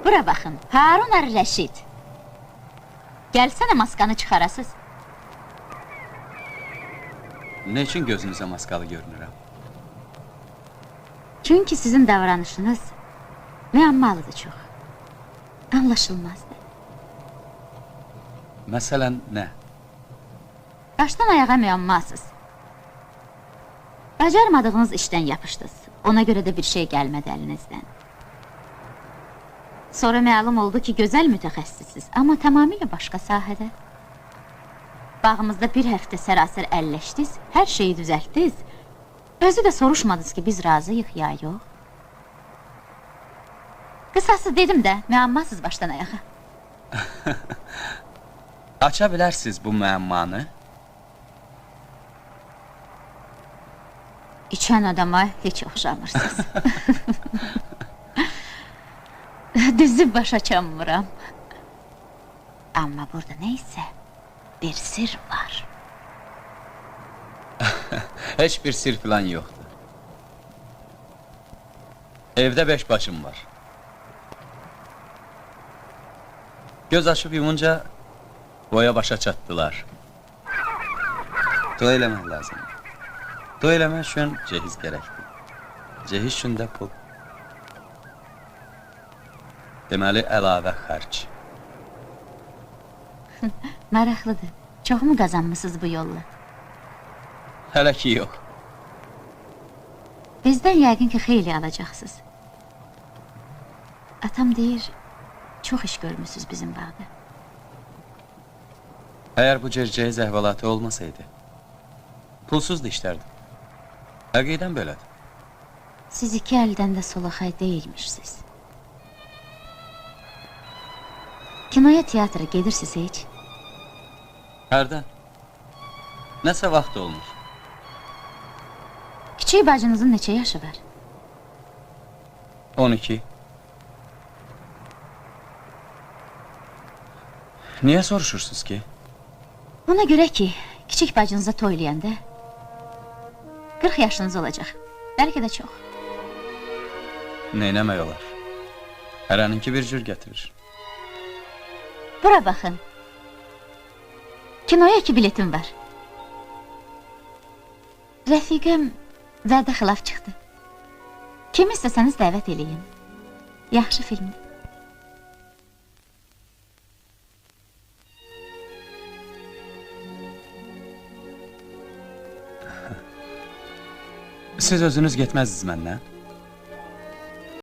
Bura baxın, Harun Ar-Rəşid. Gəlsənə maskanı çıxarasız. Nə üçün gözünüzə maskalı görünürəm? Çünki sizin davranışınız müəmmalıdır çox. Anlaşılmazdı. Məsələn, nə? Başdan ayağa müəmmasız. Bacarmadığınız işdən yapışdınız. Ona görə də bir şey gəlmədi əlinizdən. Sonra məlum oldu ki, gözəl mütəxəssissiniz, amma tamamilə başqa sahədə. Bağımızda bir həftə sərasər əlləşdiniz, hər şeyi düzəltdiniz. Özü də soruşmadınız ki, biz razıyıq ya yox. Qısası dedim də, müəmmasız başdan ayağa. Aça bilərsiniz bu müəmmanı? İçən adama heç oxşamırsınız. Düzü başa çanmıram. Amma burada neyse bir sir var. Heç bir sir falan yoxdur. Evdə 5 başım var. Göz açıp yumunca boya başa çatdılar. Toy eləmək lazımdır. Toy eləmək üçün cehiz gərəkdir. Cehiz üçün də pul. Deməli, əlavə xərc. Maraqlıdır. Çox mu qazanmısınız bu yolla? Hələ ki, yox. Bizdən yəqin ki, xeyli alacaqsınız. Atam deyir, çox iş görmüsünüz bizim bağda. Əgər bu cür cehiz əhvalatı olmasaydı, pulsuz da işlərdim. Həqiqətən belədir. Siz iki əldən də solaxay deyilmişsiniz. Kinoya, teatra gedirsiniz heç? Hərdən. Nəsə vaxt olmur. Kiçik bacınızın neçə yaşı var? 12. Niyə soruşursunuz ki? Ona görə ki, kiçik bacınıza toy eləyəndə 40 yaşınız olacaq. Bəlkə də çox. Neynəmək olar? Hərəninki bir cür gətirir. Bura baxın. Kinoya 2 biletim var. Rəfiqəm vədə xilaf çıxdı. Kim istəsəniz dəvət eləyim. Yaxşı filmdir. Siz özünüz getməzdiniz məndən?